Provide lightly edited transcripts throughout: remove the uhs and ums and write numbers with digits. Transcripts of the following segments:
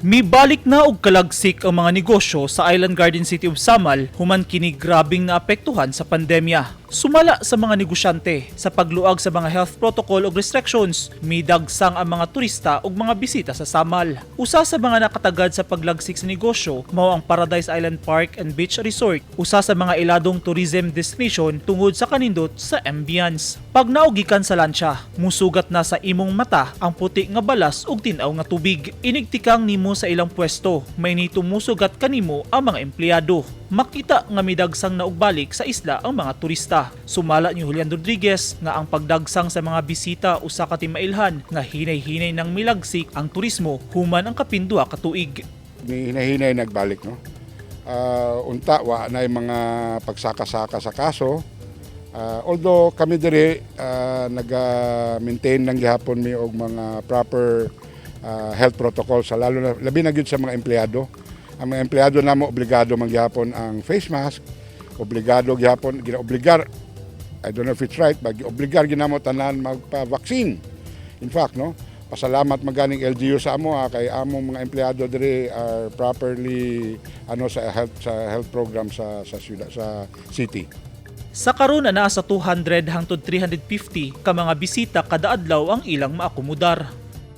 Mibalik na og kalagsik ang mga negosyo sa Island Garden City of Samal human kini grabing naapektuhan sa pandemya. Sumala sa mga negosyante sa pagluag sa mga health protocol ug restrictions, midagsang ang mga turista ug mga bisita sa Samal. Usa sa mga nakatagad sa paglagsik sa negosyo mao ang Paradise Island Park and Beach Resort, usa sa mga iladong tourism destination tungod sa kanindot sa ambience. Pag naugikan sa lansya, musugat na sa imong mata ang puti nga balas ug tin-aw nga tubig. Inigtikang nimo sa ilang pwesto, may nito musugat kanimo ang mga empleyado. Makita nga midagsang na og balik sa isla ang mga turista. Sumala ni Julian Rodriguez nga ang pagdagsang sa mga bisita usa ka timailhan nga hinay-hinay nang milagsik ang turismo human ang kapin 2 ka tuig. Ni hinay-hinay nagbalik, no. Unta wa na yung mga pagsaka-saka sa kaso. Although kami diri naga-maintain lang gihapon mi og mga proper health protocol sa lalo na labi na gyud sa mga empleyado. Ang mga empleyado namo, obligado man gihapon ang face mask, obligado gihapon, ginaobligar. I don't know if it's right, but obligar ginamo tanan magpa-vaccine. In fact, no, pasalamat maganing LGU sa amo ha, kay among mga empleyado diri are properly ano sa health program sa syudad, sa city. Sa karon naa sa 200 hangtod 350 ka mga bisita kada adlaw ang ilang maakomodar.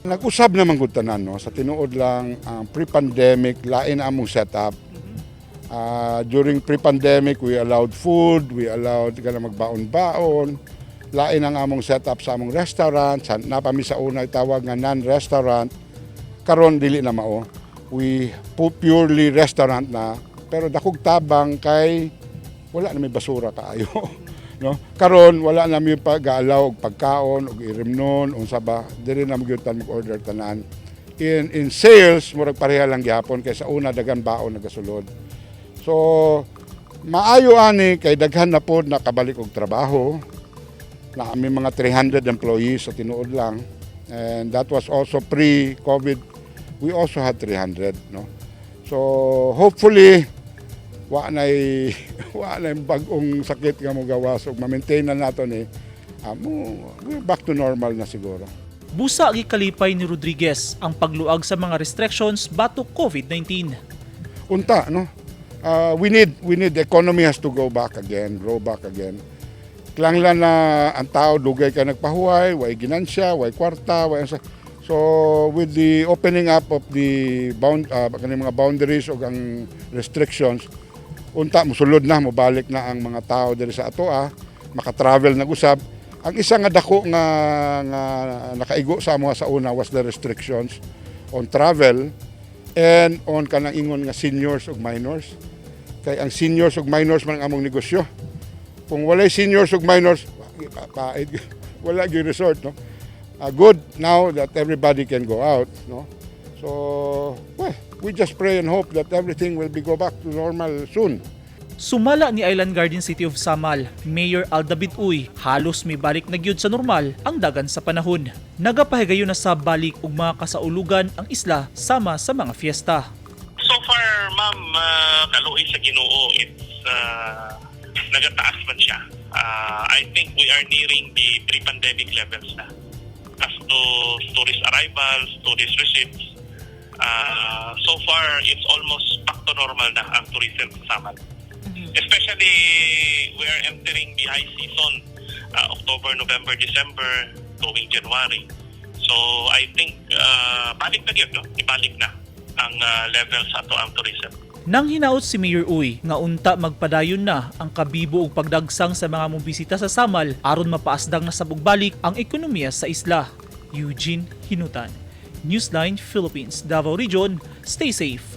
Nag-usab naman gud tanan, no, sa tinuod lang, ang pre-pandemic lain among setup. During pre-pandemic, we allowed food, we allowed kana magbaon-baon. Lain ang among setup sa among restaurant, sa naa pa mi sa una tawag nga non-restaurant. Karon dili na mao. We purely restaurant na, pero dakog tabang kay wala na may basura kaayo, no? Karon wala na mi pag-allow og pagkaon og irimnon unsa ba, diri na mo gyud tan mag-order tanan. In sales, murag pareha lang gihapon kay sa una daghan baon nagasulod. So maayo ani kay daghan na pod nakabalik og trabaho. Na kami mga 300 employees sa tinuod lang. And that was also pre-COVID. We also had 300, no? So hopefully wa nay bag-ong sakit nga mogawas ug ma-maintain na nato ni amo, we're back to normal na siguro. Busa gikalipay ni Rodriguez ang pagluag sa mga restrictions batok COVID-19. Unta, no, we need the economy has to go back again, grow back again. Klanglan na ang tao dugay ka nagpahuway, way ginansya, way kwarta, way unsa. So with the opening up of the bound kaning mga boundaries ug ang restrictions, unta mosulod na, mobalik na ang mga tao diri sa atoa, maka-travel na usab. Ang isa nga dako nga nakaigo sa amo sa una was the restrictions on travel and on kanang ingon nga seniors ug minors. Kay ang seniors ug minors man ang among negosyo. Kung walay seniors ug minors, paid, wala gyud resort, no. Good now that everybody can go out, no. So, well, we just pray and hope that everything will be go back to normal soon. Sumala ni Island Garden City of Samal, Mayor Aldavid Uy, halos mibalik na gyud sa normal ang dagan sa panahon. Nagapahigayon na sa balik og mga kasaulugan ang isla sama sa mga fiesta. So far, ma'am, kaluoy sa Ginoo, it's nagataas man siya. I think we are nearing the pre-pandemic levels na. As to tourist arrivals, tourist receipts, so far, it's almost back to normal na ang tourism sa Samal. Especially, we are entering the high season, October, November, December, going January. So, I think, balik na yun, no? Ibalik na ang level sa atoang tourism. Nang hinaot si Mayor Uy nga unta magpadayon na ang kabibo ug pagdagsang sa mga mobisita sa Samal aron mapaasdang na sa balik ang ekonomiya sa isla. Eugene Hinutan, Newsline Philippines, Davao Region. Stay safe.